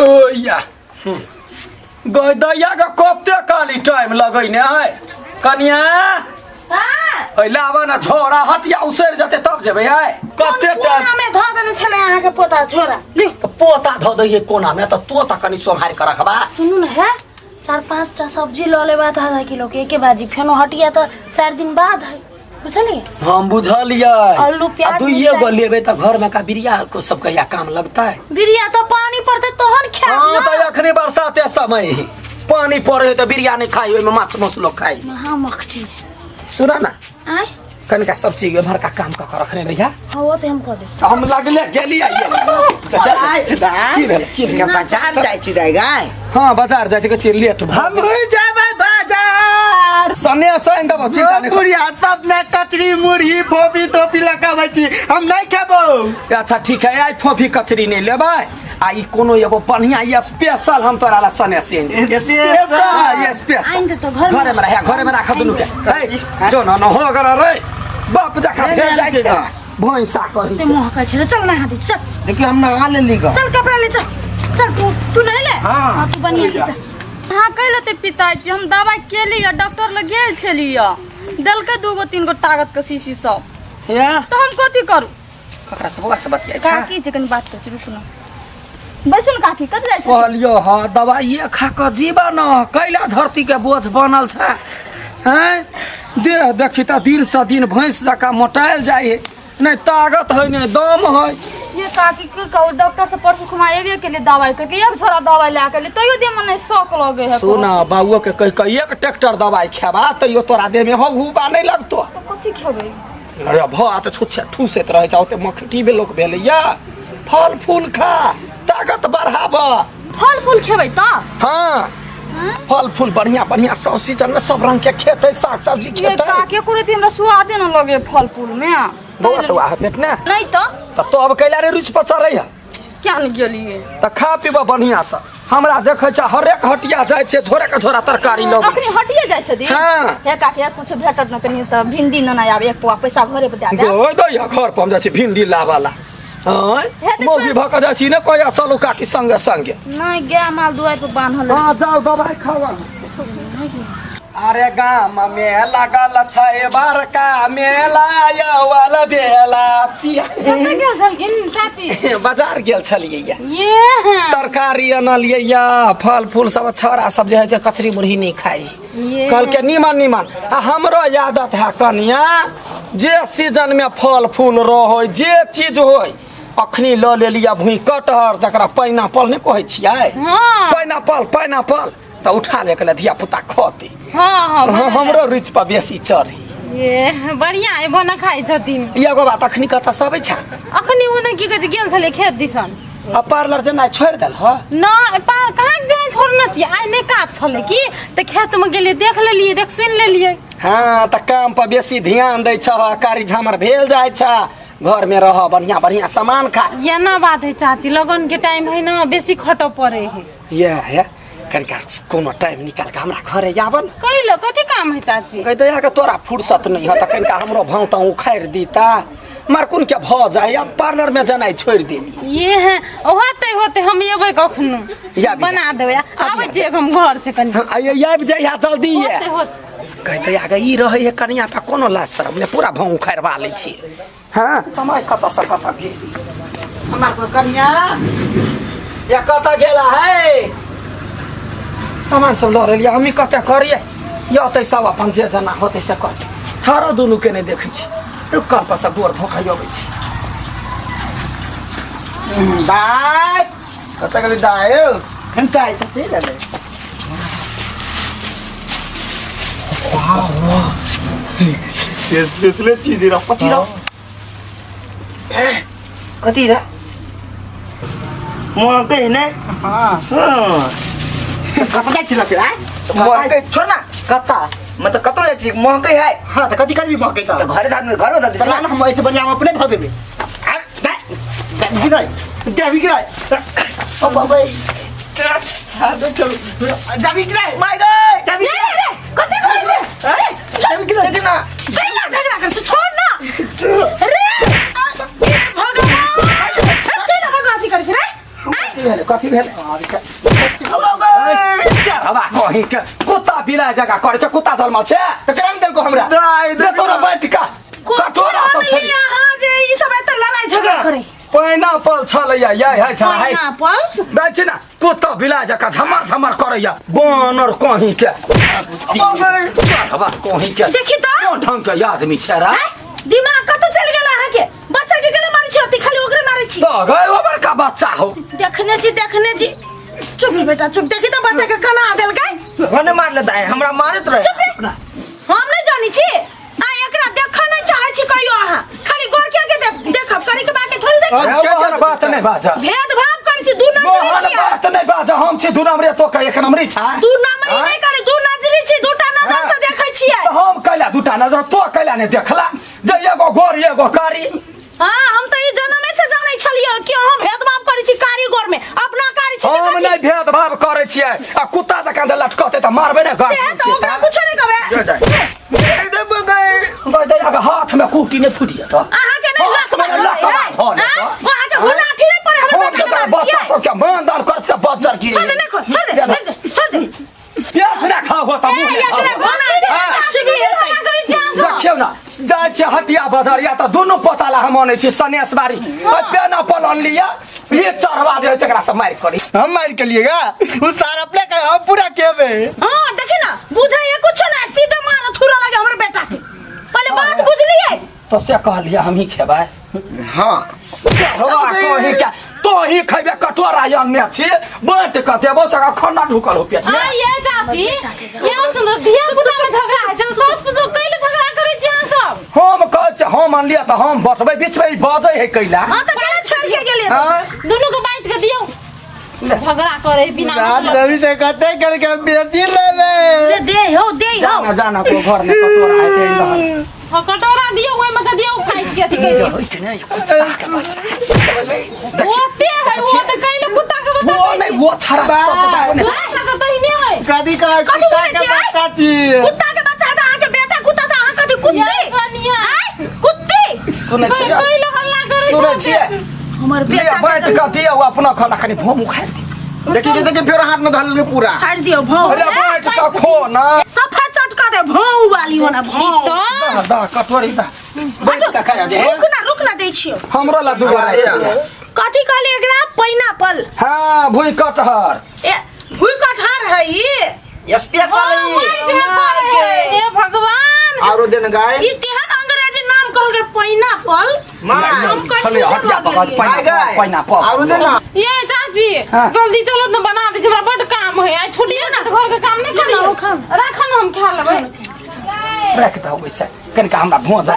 ओ या गय दैया के कते काली टाइम लगैने है कनिया। हाँ। ऐ लाबऽ ना झोरा, हटिया उसरि जेतै तब जेबै। आइ कते टाइम कोना में धऽ देने छलै अहाँके पोता झोरा लिउ। तऽ पोता धऽ दैहे कोना मे तऽ तो तऽ कनि सम्हारि कऽ रखबा। सुनू ने हे, चार पाँच टा सब्जी लऽ लेबै आधा आधा किलो के एके बाजी, फेनो हटिया तऽ 4 दिन बाद है, बुझलियै? हम बुझलियै। आलू, प्याज, आ दुइये मिरचाइ। गो लेबै तऽ घर में का बिरिया को सब कहिया काम लगतै? बिरिया तऽ पानी पड़तै तहन खायब। हाँ। ना। तऽ अखनी बरसाते समय है, पानी पड़े है तऽ बिरिया नहीं खाई, ओहिमे माछ मांस लोग खाई। महा मखटी। सुना ना। आय। कनिका सब चीज एम्हर का काम कऽ के रखने रहिया। हाँ, वो तो हम कह दे। तऽ हम लगले गेली आइए। दाइ, दाइ। की भेल, की भेल? बाजार जाइ छी दाइ गाय? हाँ, बाजार जाइ छी, कहै लेट भऽ हम गेल। जेबै बाजार। सने सैन देबो, चिंता नहीं कर। बुढ़िया तब ने कचरी मुरही फोपी तोपी लगाबै छी, हम नहीं खेबो। अच्छा ठीक है, आइ फोफी कचरी नहीं लेबै, आ ई कोनो एगो बढ़िया स्पेशल हम तोरा ला सने सेन। स्पेशल? हाँ, स्पेशल। आनि देतौ घरमे। घरे में रहे, घरे में राख दुनू के। हे जो न न हो गर रे बाप जखा नहीं, भेल नहीं, जाइ छै नहीं। भैंसा कही। ते मुँह कहै छै, चल नहा दे, चल। देखियो, हम नहा लेली ग। चल कपड़ा ले, चल चल, तू तू नहीं ले। हाँ। हाँ, तू बढ़िया से चल। अहाँ कैले ते पिताजी, हम दवाइ केली, डॉक्टर लग गेल छलियै, देलकै दूगो तीन गो ताकत के शीशी सब। या। तऽ हम कथी करू? ककरा से बौआ से बतियाइ छै? काकी छै, कनि बात करै छी, रुकू ने, बैसू ने काकी, कतऽ जाइ छी? कहलियो हँ, दवाइए खा कऽ जीबऽ न, कैला धरती के बोझ बनल छै? हैं, देह देखी तऽ दिन से दिन भैंस जकाँ मोटायल जाइ है, नहि ताकत है नहि दम है। ये काकी, की कहू, डॉक्टर से परसू खुमा एबे के लिए दवाई करके एक झोरा दवाई ला के लिए, तैयो देह में नहीं शौक लगे है। सुन, बाबुओ के कहि कऽ एक ट्रैक्टर दवाई खेबा तैयो तोरा देह में हौ हुबा नहि लगतो। तऽ कथी खेबै? अरे भात छुच्छे ठूसैत रहै छै, ओते मखटी भी लोक भेलैया। फल फूल खा, ताकत बढ़ाब। फल फूल खेबै तऽ? हाँ, फल फूल बढ़िया बढ़िया सब सीजन में सब रंग के खेतै, साग सब्जी ये खेतै। काके कुरती हमरा स्वादे न लगे फल फूल में। बौआ तो आह पेट ने। नहीं तऽ। तऽ तो अब कैला रे रुचि पर चढ़ै है? क्या नहीं गेलिए। तऽ खा पीबऽ बढ़िया से। हमरा देखै छै हरेक हटिया जाइ छै, झोरे के झोरा तरकारी लबै अखनी छै। हटिए जाइ छथिन? हाँ। हे काके, कुछ भेटत न कनि तऽ भिंडी न आब एक पौआ पैसा घरे पर दए देब। गो दैया, घर पर हम जाइ छी भिंडी लाबऽ ला। आँय? हे तऽ मौगी भऽ कऽ जाइ छी ने, कहिया चलू काकी संगे संगे। नहि, गाय माल दुआरि पर बान्हल है। हाँ, जाउ दवाइ खाउ अहाँ। अरे गाम में लगल छै बड़का मेला यौवल बेला पिया। कतऽ गेल छलखिन चाची? बाजार गेल छलियै या। ये हाँ। तरकारी अनलियै या, फल फूल सब। छौड़ा सब जे होइ छै कचरी मुरही नहि खाइ। ये। कहलकै नीमन नीमन। आ हमरो आदत है कनिया, जे सीजन में फल फूल रहै, जे चीज होइ, अखनी लऽ लेलियै भूइ कटहर, जकरा पाइनापल नहि कहै छियै? हाँ। पाइनापल, पाइनापल तऽ उठा ले के धिया पुता खतै। हाँ हाँ हाँ, हमरो रुचि पर बेसी चढ़ी। ये बढ़िया है, बना खाइ छथिन। एगो बात, अखनी कतऽ से अबै छै? अखनी ओ ने की कहै छै, गेल छलै खेत दिसन। आ पार्लर जेना छोड़ि देल ह? न पार कहाँ जाय, छोड़ने छियै। आइ नहि काज छलै की तऽ खेतमे गेलियै, देख लेलियै, देख सुनि लेलियै। हाँ, तऽ काम पर बेसी ध्यान दै छह, कारी झामर भेल जाइ छ। घर में रह, बढ़िया बढ़िया सामान खा। एना बात है चाची, लगन के टाइम है ना, बेसी खटऽ पड़े है। ये है, कनिका कोनो टाइम निकाल के हमरा घरे आबन। कैलो कथी काम है चाची? कहि दया के तोरा फुर्सत नहीं है तऽ कनिका हमरो भाव ताव उखाड़ि दीता, मारकुन के भऽ जाय। अब पार्लर में जेनाइ छोड़ि देली। ये है, होते होते हम एबै कखनो। या बना देबै। आबै छियै हम घर से कनि। हाँ, आइए, आबि जाइए जल्दी। ये होते होते। कहि दया के ई रहै है कनिया तऽ कोनो लाज शरम नहि, पूरा भाव उखाड़वा लै छी। हाँ, समय कतऽ से कतऽ गेल। हमरा कोनो कनिया या कतऽ गेला है? सामान सब लऽ रहलियै, हमही कतऽ करियै? यतै सब अपन जे जेना होतै से करतै। छाड़ो दुनू के नहि देखै छी, रुक, कल पर से गोर धोखा अबै छी। दाइ, कतऽ गेलै दाइ यौ? घंटा आइ तऽ चलि एलै। स्पेशले चीज रह, कथी रह? कथी रह? महकै ने। हाँ। हाँ। कतऽ जाइ छी लके आइ? महकै छोड़ ना। कत्ता? मतलब कतऽ जाइ छी, महकै है। हाँ, तऽ कथी करबी महकै तऽ? तऽ घरे धान घरमे दऽ तऽ दै। ला, हम ऐसे बढ़िया हम अपने धऽ देबै। आ, दाबी गिराइ, दाबी गिराइ। ओ बाबा, दाबी गिराइ। माय गई। दाबी रे रे, कथी करै छै? दाबी गिराइ। देखी ना। कैला झगड़ा कर, छोड़ ना रे। हे भगवान, कैला बदमाशी करै छै रे? आँय? भेलै कथी भेलै चढ़वा कहीं के कुत्ता बिला जगह करे छै कुत्ता जलमल छै तऽ केना देलको हमरा दाइ दे तोरा बैठ का कटोरा सब छै अहाँ जे ई सब एते लड़ाई झगड़ा करे पाइनापल छलैया यै है छला है पाइनापल दै छी ना कुत्ता बिला जका झमर झमर करैया बानर कहीं के चढ़वा कहीं के देखी तऽ। कोन ढंग के आदमी छै रे हैं? दिमाग कतऽ चलि गेल अहाँके बच्चा के केला मारै छी ओते खाली ओकरे मारै छी तऽ गए ओ बड़का बच्चा हो देखने छी देखने छी चुप रे बेटा चुप देखी तऽ बच्चा के कना देलकै भने मारले दाइ हमरा मारैत रहे चुप रे हम नहि जानै छी आ एकरा देखऽ नहि चाहै छी कहियो अहाँ खाली गोरके के देखब करे के बाकी थोड़ी देखब ए, ओहन बात नहि बाज भेदभाव करै छी दू नजरी ओहन छी अहाँ। बात नहि बाज हम छी दू नंबरे तो के एक नंबरी छै दू नंबरी नहि करै दू नजरी छी दूटा नजर से देखै छियै तऽ हम कैला दूटा नजर तो कैला नहि देखला जे एगो गोर एगो कारी हाँ हम तऽ ई जनमे से जानै छलियै कि अहाँ भेदभाव करै छी कारीगर में अपना कारी छी हम नहि भेदभाव करै छियै आ कुत्ता जकाँ जे लटकतै तऽ मारबै ने से तऽ ओकरा कुछो नहि कहबै हाथ में कुटी नहि फूटि जेतौ अहाँ के नहि लक हाथमे लकवा धऽ लेतौ। अहाँ के गुलाठी नहि पड़े हमर बेटा के मारै बच्चा छियै सबके मान दान करतै बज्जर गिरे छोड़ दे नहीं खोल छोड़ दे छोड़ दे छोड़ दे पेट नहि खाओ हो तऽ मुँह ए नहि खाओ एकरा घोना दे लक्ष्मी हेतै देखियौ ने जाइ छियै हटिया बाजार या तऽ दुनू पोता ला हम अनै छी सनेस बारी पेना पल अनलियै ये चढ़वा जे होइ छै एकरा से मारि करी हम मार के लिए गा उ सारा अपने के हम पूरा केबे हां देखी ना बुझै है कुछ ना सीधे मार थुरा लगे हमर बेटा के पहले बात बुझलिए तो से कहलियै हमही खेबै हाँ चढ़वा कहीं क्या तो ही खेबे कटोरा अनने छी बाँट कऽ देबो तकर खाना ढुकल हो पेट में आ ये चाची ये सुन धिया पुता में झगड़ा है जब सास पुतो कैले झगड़ा करे छी अहाँ सब हम कहै छी हम अनलियै तऽ हम बटबै बीचमे ई बजै है कैला हां त केना छोड़ के गेलिए हाँ दुनू के बांट के दियौ झगड़ा करे बिना रात मतलब रवि से कते करके हम बेटी लेबे दे दे हो दे हो जाना जाना को घर में कटोरा है ते रहल हाँ, कटोरा दियौ ओहिमे के दियौ फाइट के अथी करि होइ कि नहि कुत्ता के बच्चा ओते है ओ तऽ कैले कुत्ता के बच्चा वो नहीं वो छड़ा सब बताबो नहीं तोरा सबके तहिने है कथी कहे कथी कुत्ता बोलै के छियै? बच्चा छी कुत्ता के बच्चा है त अहाँ के बेटा कुत्ता त अहाँ कथी कुत्ती ये कनिया आय कुत्ती सुनै छियै कैले हल्ला करै सुनै छियै हमर ले बेटा बैठ के दियौ अपना खाना कनि भोम उखाड़ि दियौ देखी देखी फेर हाथ में धर लेलकै पूरा फाड़ दियौ भौ अरे बैठ के खो ना सफा चटका दे भौ वाली होना भौ तऽ दा दा कटोरी दा बैठ के खा दे रुक ना रुक ना दै छियौ हमरो ला दूगो राखि दे कथी कहली एकरा पाइनापल हाँ भुइ कटहर ए भुइ कटहर है ई स्पेशल है हे भगवान आरो देन गाय ई तेहन अंग्रेजी नाम कहल के पाइनापल हम छलै कन्फ्यूजन हटिया भऽ पकड़ गेलियै। पाइना गाय। पाइना पकड़ आरो देना ये चाची हाँ। जल्दी चलो न बना दे हमरा बड काम है आइ छुट्टी है ना तऽ घर के काम नहीं करी ना, खाउ। राखन हम खा लेबै राखि दहो ओइसे कनिका हमरा भोज